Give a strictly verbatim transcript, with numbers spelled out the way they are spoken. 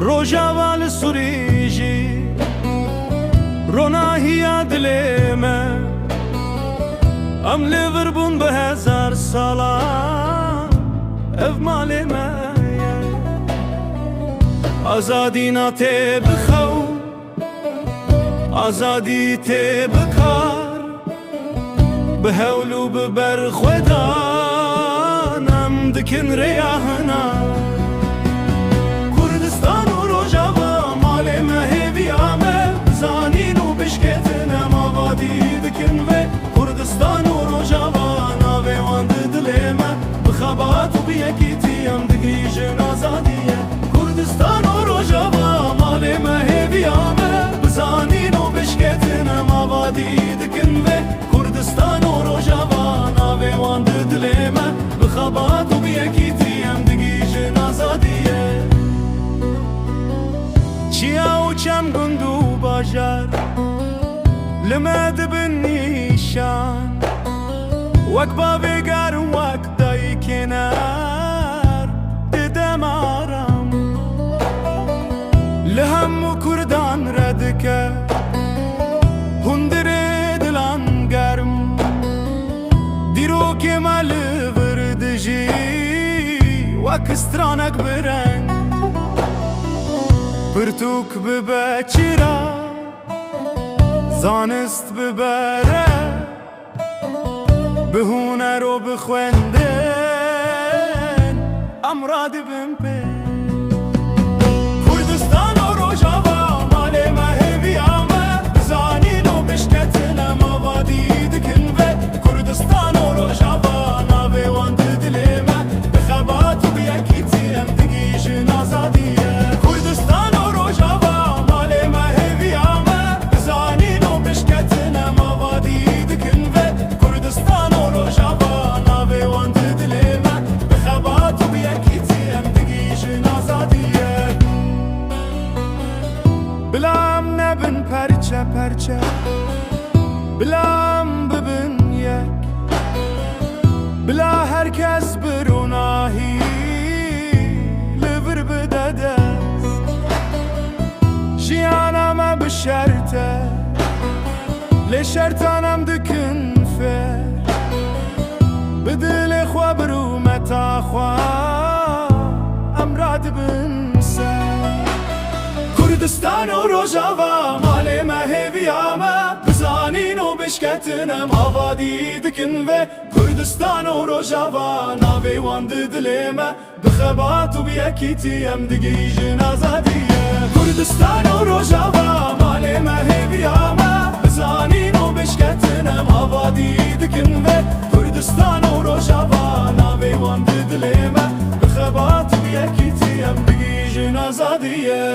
Rojava li Sûrî jî ronahiya dilê me. Em li vir bûn bi hezar salan, ev malê me ye. Azadî nate bi xew, azadî tê bi kar. Bi hewl û bi berxwedan em dikin rêya hina. Kurdistan û Rojava malê me, hêviya me, bi zanîn û bişketin em avadî dikin vê. Kurdistan û Rojava navê wan di dilê me, bi xebat û bi yekîtî em digihîjin azadiyê. Kurdistan û Rojava malê me, hêviya me, bi zanîn û bişketin em avadî dikin vê. Kurdistan û Rojava navê wan di dilê me, bi xebat û bi yekîtî em digihîjin azadiyê. Çiya û çem, gund û bajar li me dibin nîşan, wek bavê germ, wek dayikê ner di dema aram. Li hemû Kurdan re dike hundirê dilan germ. Dîrokê me li vir dijî wek stranek bi reng. Pirtûk bibe çira, zanist bibe rê. Bi huner û bi xwendin em radibin pê. Kurdistan û Rojava malê me, hêviya me, bi zanîn û bişketin em avadî dikin vê. Kurdistan û Rojava navê wan di dilê me, bi xebat û bi yekîtî em digihîjin azadiyê. Kurdistan û Rojava malê me, hêviya me, bi zanîn û bişketin em avadî dikin vê. Kurdistan û Rojava navê wan di dilê me, bi xebat û bi yekîtî em digihîjin azadiyê. Bila em nebin perçe perçe, bila em bibin yek, bila her kes bi ronahî li vir bide dest. Jiyana me bi şert e, lê şertan em dikin fêr. Bi dilê xwe, bi rûmeta xwe em radibin ser. Kurdistan û Rojava malê me, hêviya me, bi zanîn û bişketin em avadî dikin vê. Kurdistan û Rojava navê wan di dilê me, bi xebat û bi yekîtî em digihîjin azadiyê. Kurdistan û Rojava malê me, hêviya me, bi zanîn û bişketin em avadî dikin vê. Kurdistan û Rojava navê wan di dilê me, bi xebat û bi yekîtî em digihîjin azadiyê.